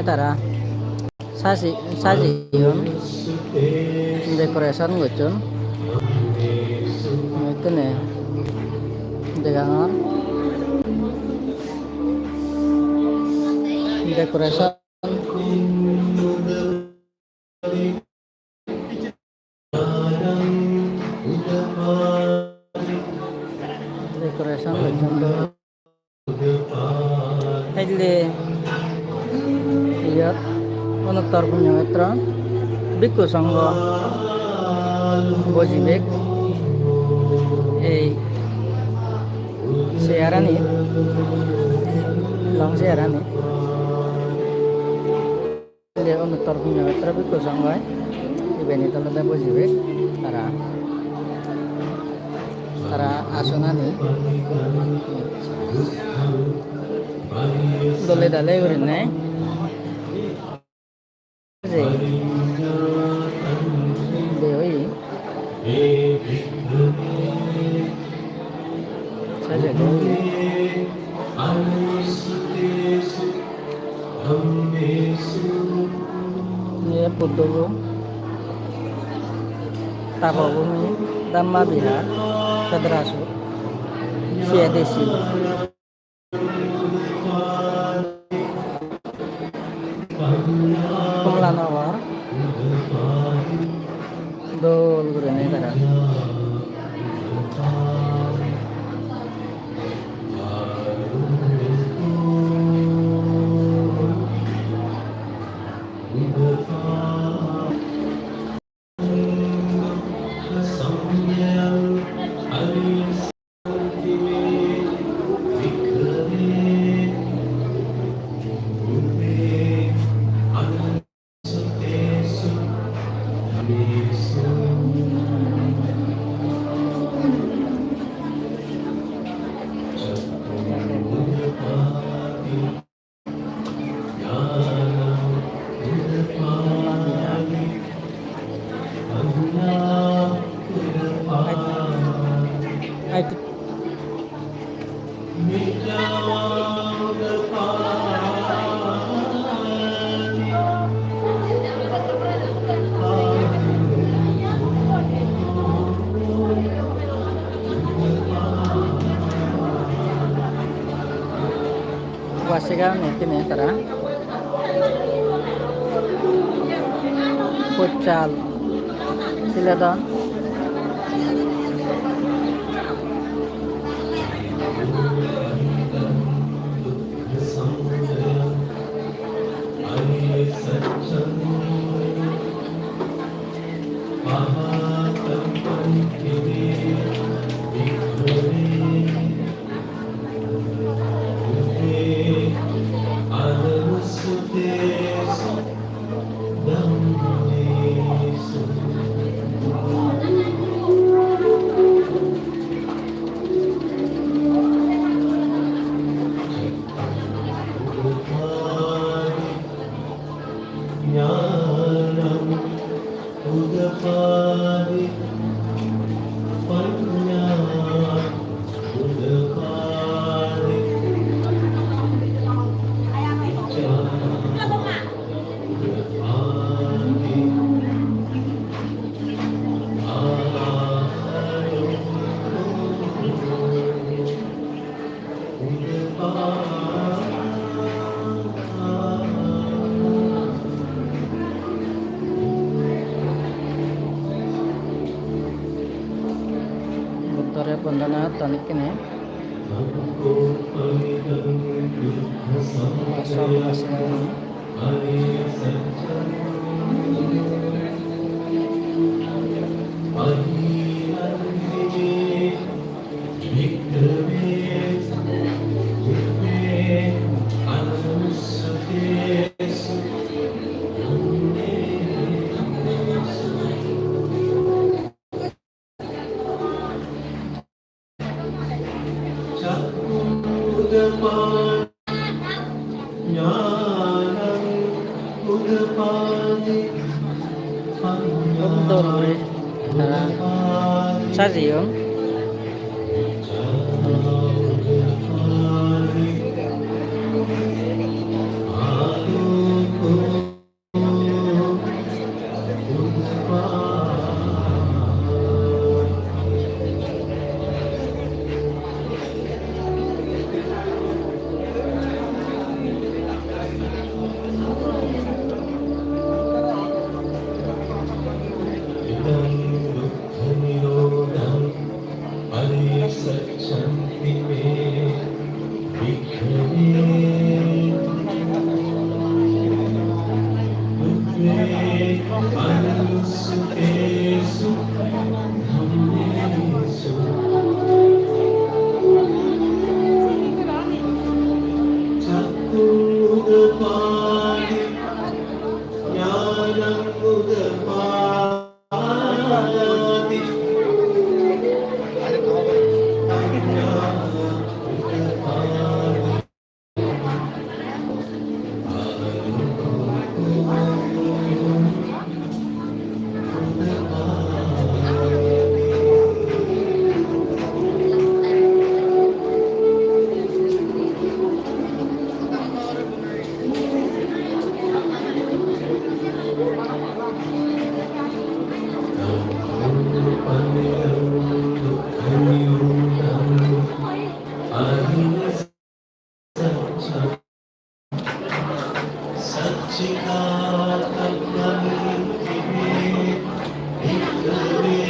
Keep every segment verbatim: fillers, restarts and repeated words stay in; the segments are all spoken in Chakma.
Tara saji-, sajeyon, decoration gocchon. Ekkene degangor decoration. Decoration gocchon do. Helle iyot Onuttor Punnokhetro Bhikkhu Songho bojibek ei chair ani, long chair ani. Indi Onuttor Punnokhetro Bhikkhu Songho, ibenit olode bojibek tara, tara asonani dole dale gurinei je de oye. Saje do. Ye Buddho bo. Tapobhumi Dhamma Vihar, Chadrasuk, C A D C. Kamalanagar dol gurinei tara. Ubasikagune ekkene tara pochal siledon. Buddhore bondona gotton ekkene. Asok, asok. Dol guri tara sajeyon. saccanti me bhikkhave. Pubbe anussutesu dhammesu cakkhum udapādi, ñāṇam udapādi, paññā udapādi. Ariyasaccaṃ sacchikatanti me bhikkhave,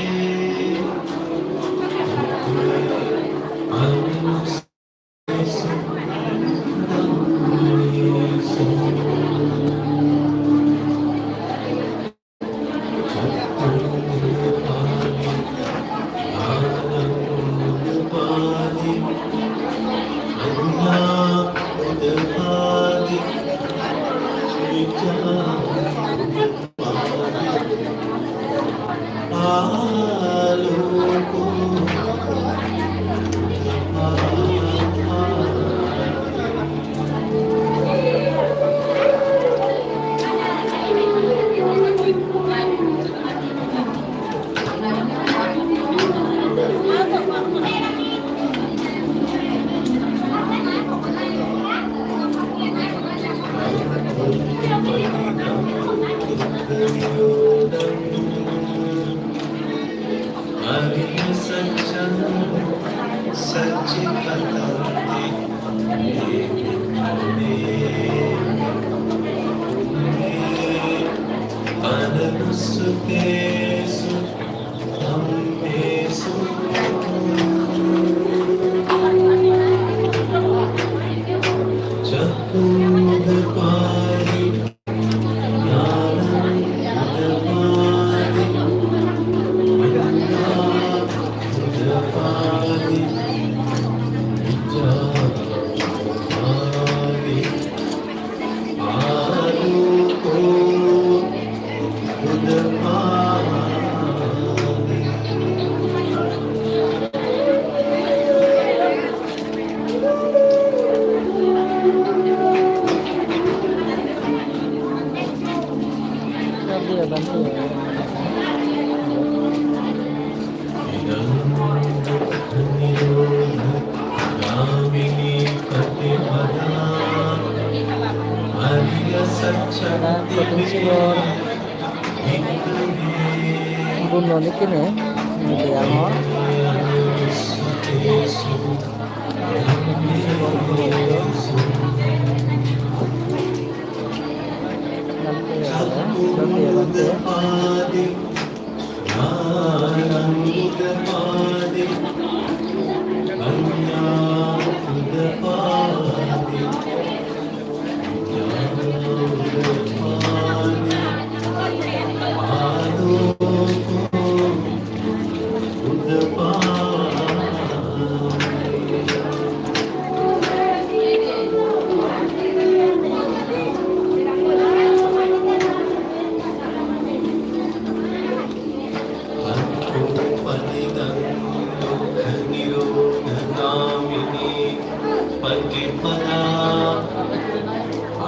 ananussutesu dhammesu cakkhum udapādi, ñāṇam udapādi, paññā udapādi, vijjā udapādi, āloko udapādi. Bunno nikkene degongor. Panidaṃ dukkhanirodhagāminī paṭipadā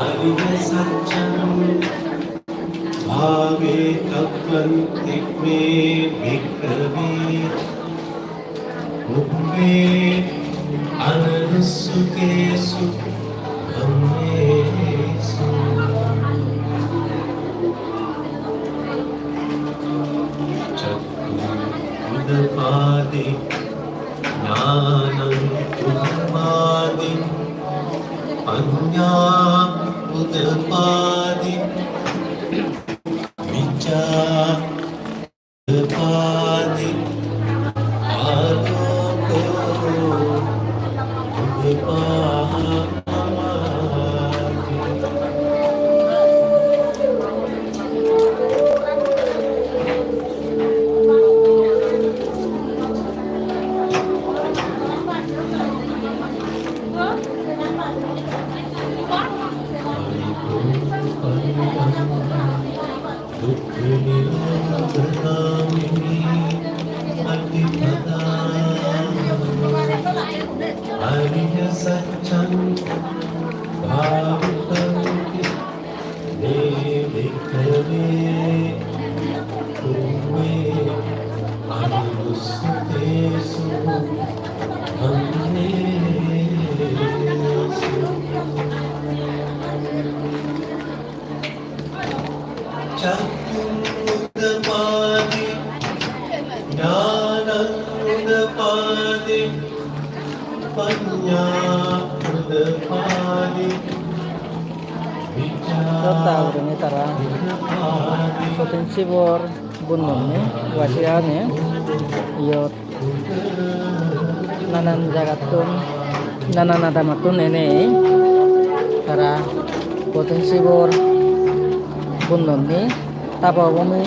ariyasaccaṃ bhāvetabbanti me bhikkhave, pubbe ananussutesu dhammesu cakkhum udapādi, ñāṇam udapādi, paññā udapādi, vijjā udapādi, āloko Cakkhung udapadi, jnanang udapadi, paññā udapadi, siyot ta gurinei tara udapadi. Kothin sibor bonnonne, uasiyani iyot nanan jagattun, nanan adamattun enei tara kothin sibor bonnonne, tapobhumi.